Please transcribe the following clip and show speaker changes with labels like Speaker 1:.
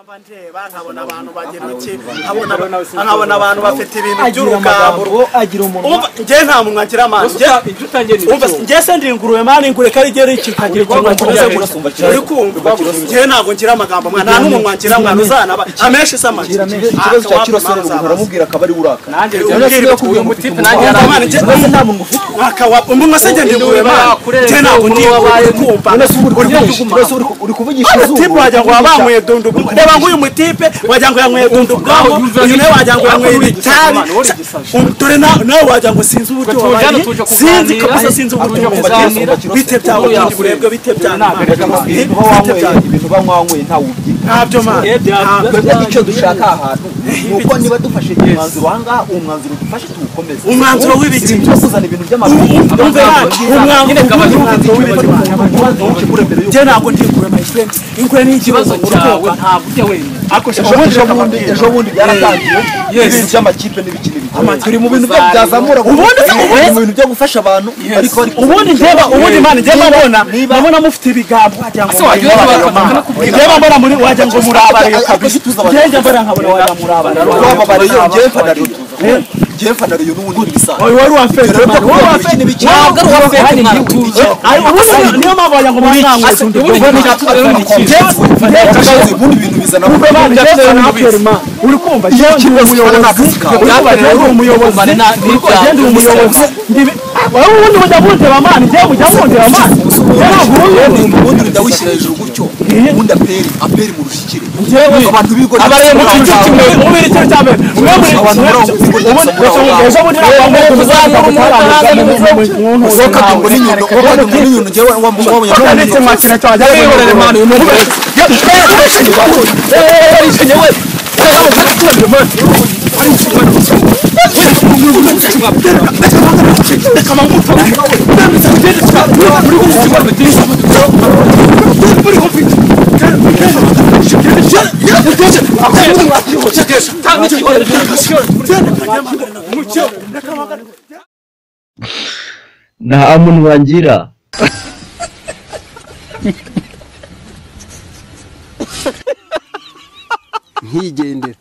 Speaker 1: Ndeba nkabona abantu bagira iki, nkabona abantu bafite ibintu by'urugambo,
Speaker 2: agira umunwa.
Speaker 1: Njye nta munwa ngira man, njye se ndi ingurube man, ingurube kari igera iki kagira ikintu kimeze gutya, uri kumva? Njye ntabwo ngira amagambo mwana, nta n'umunwa ngira mwana, uzana amenshi se make.
Speaker 2: Ikibazo cya Kirosore umuntu aramubwira akaba ari uraka.
Speaker 3: Nanjye uyu mutipe nanjye
Speaker 2: yaramubwira nta munwa ufite.
Speaker 1: Umunwa se njye ndi ingurube man, njye ntabwo ndi ingurube, kumva?
Speaker 2: Uri kuvugisha izuba.
Speaker 1: Tipe wagira ngo wabanyweye dundu, reba nk'uyu mutipe wagira ngo yanyweye dundu ubwonko, uyu nawe wagira ngo yanyweye ibitabi, dore nawe wagira ngo sinzi uburyo wabaye, sinzi kabisa, sinzi uburyo wabaye. Bite byawe uburebwe, bite byawe
Speaker 2: ibintu banywanyweye ntawe ubyita
Speaker 1: ntabyo man.
Speaker 2: Icyo dushaka ahantu ni uko niba dufashe umwanzuro aha ngaha, uwo mwanzuro dufashe tuwukomeze.
Speaker 1: Umwanzuro w'ibiki?
Speaker 2: Kuzana ibintu by'amagambo.
Speaker 1: Njye ntabwo ndi ingurube my friend, ingurube ni ikibazo
Speaker 3: cyawe, ntabwo ujya wenyine.
Speaker 2: Ejo bundi byaratangiye ibintu by'amakipe n'ibiki n'ibiki, turi mu bintu byazamura
Speaker 1: ubundi
Speaker 2: mu bintu byo gufasha abantu, ariko
Speaker 1: ubundi ndeba ubundi man njye mbona mufite ibigambo wagira ngo ndeba mbona muri wagira ngo murabare kabisa, njye mbona nkabona wagira murabare.
Speaker 2: Twababare yo njye mfana Rayon n'ubundi bisanzwe.
Speaker 1: Oyo wari wafete
Speaker 3: ntabwo ari uwafete mwana,
Speaker 1: ubundi niyo mpamvu wagira ngo mwanangwe
Speaker 2: ubundi ibintu bizana
Speaker 1: uri kumva? Njye ndi umuyobozi, njye ndi umuyobozi, ubundi mujya mundeba man, njye mujya mundeba man,
Speaker 2: ubundi ndawishyira hejuru gutyo, ubundi aperi mu rushyikire abantu bigo
Speaker 1: abareye mu kintu kimwe umubiri cyo cyambere ejo bundi
Speaker 4: Nta munwa ngira.
Speaker 5: Nkigendera.